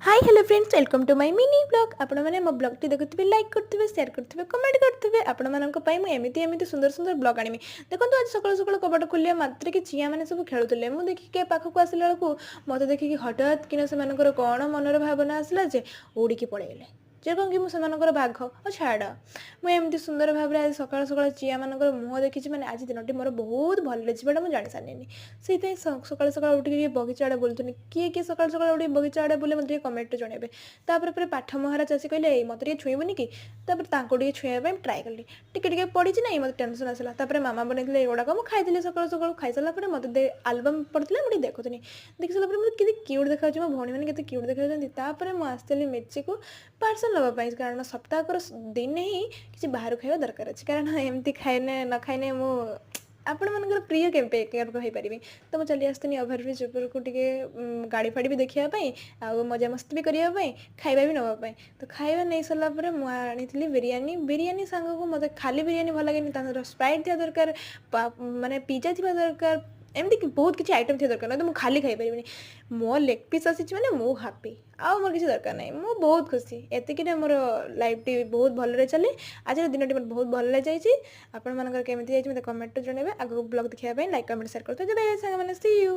Hi, hello friends, welcome to my mini vlog। ଆପଣମାନେ ମୋ ବ୍ଲଗ୍ଟି ଦେଖୁଥିବେ, ଲାଇକ୍ କରୁଥିବେ, ସେୟାର କରୁଥିବେ, କମେଣ୍ଟ କରୁଥିବେ। ଆପଣମାନଙ୍କ ପାଇଁ ମୁଁ ଏମିତି ଏମିତି ସୁନ୍ଦର ସୁନ୍ଦର ବ୍ଲଗ୍ ଆଣିବି। ଦେଖନ୍ତୁ, ଆଜି ସକାଳୁ ସକାଳୁ କବାଟ ଖୋଲିବା ମାତ୍ରକେ ଚିଆମାନେ ସବୁ ଖେଳୁଥିଲେ। ମୁଁ ଦେଖିକି ପାଖକୁ ଆସିଲା ବେଳକୁ ମୋତେ ଦେଖିକି ହଠାତ୍ କିନା ସେମାନଙ୍କର କ'ଣ ମନରେ ଭାବନା ଆସିଲା ଯେ ଉଡ଼ିକି ପଳେଇଲେ, ଯେ କଣ କି ମୁଁ ସେମାନଙ୍କର ବାଘ। ଓ ଛାଡ଼, ମୁଁ ଏମିତି ସୁନ୍ଦର ଭାବରେ ଆଜି ସକାଳୁ ସକାଳୁ ଚିଆମାନଙ୍କର ମୁହଁ ଦେଖିଛି, ମାନେ ଆଜି ଦିନଟି ମୋର ବହୁତ ଭଲରେ ଯିବାଟା ମୁଁ ଜାଣି ସାରିଲିଣି। ସେଇଥିପାଇଁ ସକାଳୁ ସକାଳୁ ଉଠିକି ଟିକେ ବଗିଚା ଆଡ଼େ ବୁଲୁଥିଲି। କିଏ କିଏ ସକାଳୁ ସକାଳୁ ଉଠିକି ବଗିଚା ଆଡ଼େ ବୁଲେ, ମୋତେ ଟିକେ କମେଣ୍ଟରେ ଜଣାଇବେ। ତାପରେ ପରେ ପାଠ ମହାରାଜ ଆସି କହିଲେ, "ଏଇ, ମୋତେ ଟିକେ ଛୁଇଁବୁନି କି?" ତାପରେ ତାଙ୍କୁ ଟିକେ ଛୁଇଁବା ପାଇଁ ଟ୍ରାଏ କଲି। ଟିକେ ଟିକେ ପଡ଼ିଛି ନାଇଁ, ମୋତେ ଟେନସନ୍ ଆସିଲା। ତାପରେ ମାମା ବନେଇଥିଲେ, ଏଗୁଡ଼ାକ ମୁଁ ଖାଇଥିଲି ସକାଳୁ ସକାଳୁ। ଖାଇସାରିଲା ପରେ ମୋତେ ଆଲବମ୍ ପଡ଼ିଥିଲା, ମୁଁ ଟିକେ ଦେଖୁଥିଲି। ଦେଖି ସାରିଲା ପରେ ମୋତେ କେତେ କ୍ୟୁଟ୍ ଦେଖାଯାଉଛି, ମୋ ଭଉଣୀମାନେ କେତେ କ୍ୟୁଟ୍ ଦେଖାଯାଉଛନ୍ତି। ତାପରେ ମୁଁ ଆସିଥିଲି ମିର୍ଚିକୁ ପାର୍ସଲ୍ ନେବା ପାଇଁ, କାରଣ ସପ୍ତାହକର ଦିନେ ହିଁ କିଛି ବାହାରୁ ଖାଇବା ଦରକାର ଅଛି, କାରଣ ଏମିତି ଖାଇନେ ନ ଖାଇନେ ମୁଁ ଆପଣମାନଙ୍କର ପ୍ରିୟ କେବେ ହେଇପାରିବି? ତ ମୁଁ ଚାଲି ଆସିଥିଲି ଓଭରବ୍ରିଜ୍ ଉପରକୁ ଟିକେ ଗାଡ଼ି ଫାଡ଼ି ବି ଦେଖିବା ପାଇଁ ଆଉ ମଜାମସ୍ତି ବି କରିବା ପାଇଁ, ଖାଇବା ବି ନେବା ପାଇଁ। ତ ଖାଇବା ନେଇ ସାରିଲା ପରେ ମୁଁ ଆଣିଥିଲି ବିରିୟାନୀ। ବିରିୟାନୀ ସାଙ୍ଗକୁ ମୋତେ ଖାଲି ବିରିୟାନୀ ଭଲ ଲାଗେନି, ତା ସହିତ ସ୍ପ୍ରାଇଟ୍ ଥିବା ଦରକାର, ମାନେ ପିଜା ଥିବା ଦରକାର, ଏମିତି ବହୁତ କିଛି ଆଇଟମ୍ ଥିବା ଦରକାର, ନହେଲେ ମୁଁ ଖାଲି ଖାଇପାରିବିନି। ମୋ ଲେଗ୍ ପିସ୍ ଆସିଛି ମାନେ ମୁଁ ହାପି, ଆଉ ମୋର କିଛି ଦରକାର ନାହିଁ, ମୁଁ ବହୁତ ଖୁସି। ଏତିକିରେ ମୋର ଲାଇଫ୍ଟି ବହୁତ ଭଲରେ ଚାଲେ। ଆଜିର ଦିନଟି ମୋର ବହୁତ ଭଲରେ ଯାଇଛି। ଆପଣମାନଙ୍କର କେମିତି ଯାଇଛି, ମୋତେ କମେଣ୍ଟରେ ଜଣାଇବେ। ଆଗକୁ ବ୍ଲଗ୍ ଦେଖିବା ପାଇଁ ଲାଇକ୍, କମେଣ୍ଟ, ସେୟାର କରୁଥିବେ। ସାଙ୍ଗମାନେ, ସି you.